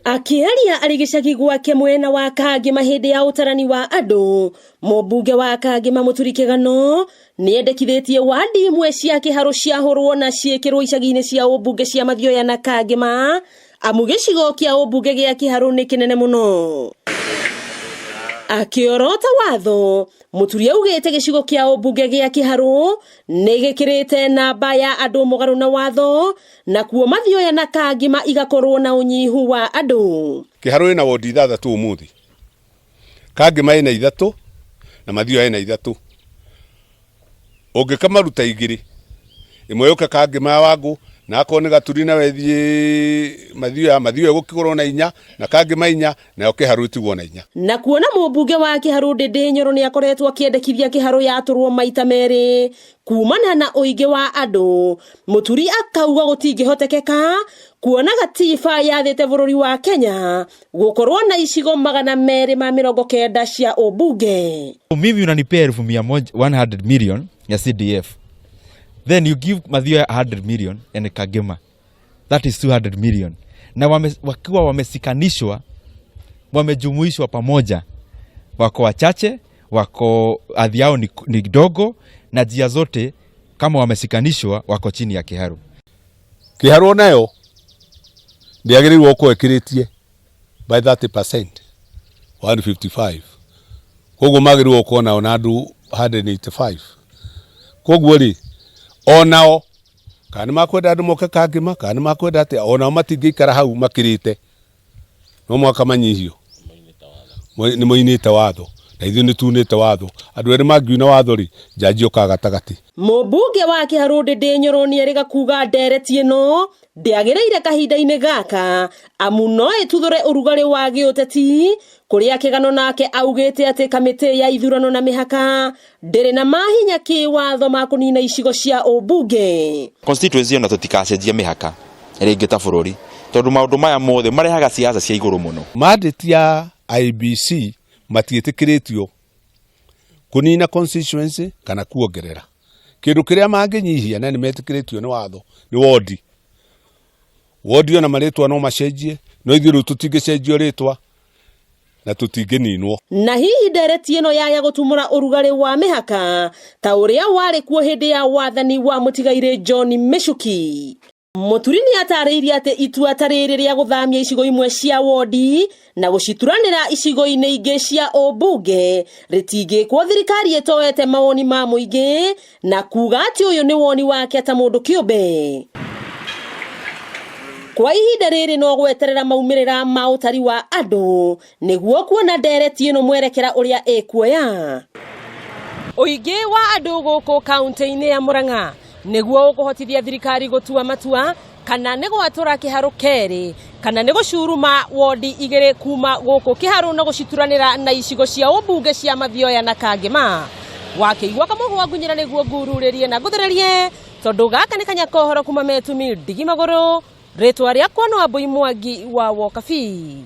Akĩaria arĩ gĩcagi gwake mwena wa Kangĩma hĩndĩ ya ũtarani wa andũ, mũmbunge wa Kangĩma Mũturi Kĩgano nĩendekithĩtie wadi imwe cia Kĩharũ ciahũrwo na ciĩkĩrwo icagi-inĩ cia ũmbunge cia Mathioya na Kangĩma, amu gĩcigo kĩa ũmbunge gĩa Kĩharũ nĩ kĩnene mũno. Akĩorota watho, Mũturi augĩte gĩcigo kĩa ũmbunge gĩa Kĩharũ nĩ gĩkĩrĩte namba ya andũ mũgarũ na watho, nakuo Mathioya na Kangĩma igakorwo na ũnyihu wa andũ. Kĩharũ ĩna wondi 6 ũmũthĩ, Kangĩma ĩna 3 na Mathioya ĩna 3. Ũngĩkamaruta 2, ĩmwe yũke Kangĩma ya Wangũ, na akorwo nĩ Gaturi nawe ĩthiĩ Mathioya, Mathioya ĩgũkĩgũrwo na 4 na Kangĩma 4, nayo Kĩharũ ĩtigwo na 4. Na kuona mũmbunge wa Kĩharũ Ndĩndĩ Nyoro nĩ akoretwo akĩendekithia Kĩharũ yatũrwo maita merĩ kumana na ũingĩ wa andũ, Mũturi akauga gũtingĩhotekeka kuona gatiba yathĩte bũrũri wa Kenya gũkorwo na icigo 290 cia ũmbunge. Mimi unanipea elfu mia moja, 100 million ya CDF, then you give Mathioya 100 million and Kangema, that is 200 million. Na wakiwa wamesikanishwa, wamejumuishwa pamoja, wako wachache, wako hadhi yao ni dogo, na njia zote kama wamesikanishwa wako chini ya Kiharu. Kiharu nayo ndiagĩrĩirwo gũkorwo ĩkĩrĩtie by 30%, 155. Koguo magĩrĩirwo gũkorwo nao na andũ 185. Koguo rĩ, onao kana nĩ makwenda andũ moke Kangĩma, kana nĩ makwenda atĩa, onao matingĩikara hau makĩrĩte, no mũhaka manyihio. Nĩ moinĩte watho, na ithuĩ nĩ tunĩte watho. Andũ erĩ mangiuna watho rĩ, njanji yokaga gatagatĩ. Mũmbunge wa Kĩharũ Ndĩndĩ Nyoro nĩerĩga kuga ndereti ĩno ndĩagĩrĩire kahinda-inĩ gaka, amu no ĩtuthũre ũrugarĩ wa gĩũteti, kũrĩa Kĩgano nake augĩte atĩ kamĩtĩ ya ithurano na mĩhaka ndĩrĩ na mahinya kĩwatho ma kũnina icigo cia ũmbunge. Constituency ona tũtikacenjia mĩhaka rĩngĩ ta bũrũri, tondũ maũndũ maya mothe marehaga siasa cia igũrũ mũno. Mandate ya IEBC matiĩtĩkĩrĩtio kũnina constituency kana kuongerera. Kĩndũ kĩrĩa mangĩnyihia na nĩ metĩkĩrĩtio nĩ watho nĩ wodi. Wodi ona marĩtwa no macenjie, no ithuĩ rĩu tũtingĩcenjio rĩtwa na tũtingĩninwo. Na hihi ndereti ĩno yaya gũtumũra ũrugarĩ wa mĩhaka ta ũrĩa warĩ kuo hĩndĩ ya wathani wa mũtigairĩ John Michuki. Mũturi nĩ atarĩirie atĩ itua ta rĩrĩ rĩa gũthamia icigo imwe cia wodi na gũcituranĩra icigo-inĩ ingĩ cia ũmbunge rĩtingĩkwo thirikari ĩtoete mawoni ma mũingĩ, na kuga atĩ ũyũ nĩ woni wake ta mũndũ kĩũmbe. Kwa ihinda rĩrĩ no gweterera maumĩrĩra ma ũtari wa andũ nĩguo kuona ndereti ĩno mwerekera ũrĩa ĩkuoya. Ũingĩ wa andũ gũkũ kaunti-inĩ ya Murang'a nĩguo ũkũhotithia thirikari gũtua matua kana nĩ gwatũra Kĩharũ kerĩ kana nĩ gũcuruma wodi 2 kuma gũkũ Kĩharũ na gũcituranĩra na icigo cia ũmbunge cia Mathioya na Kangĩma. Wakĩigua kamũhwa ngunyĩra nĩguo ngururĩrie na ngũthererie, tondũ gaka nĩ kanya kohoro kuma Metumi ndigi magũrũ. Rĩtwa rĩakwa no Ambũi Mwangi wa Wokabi.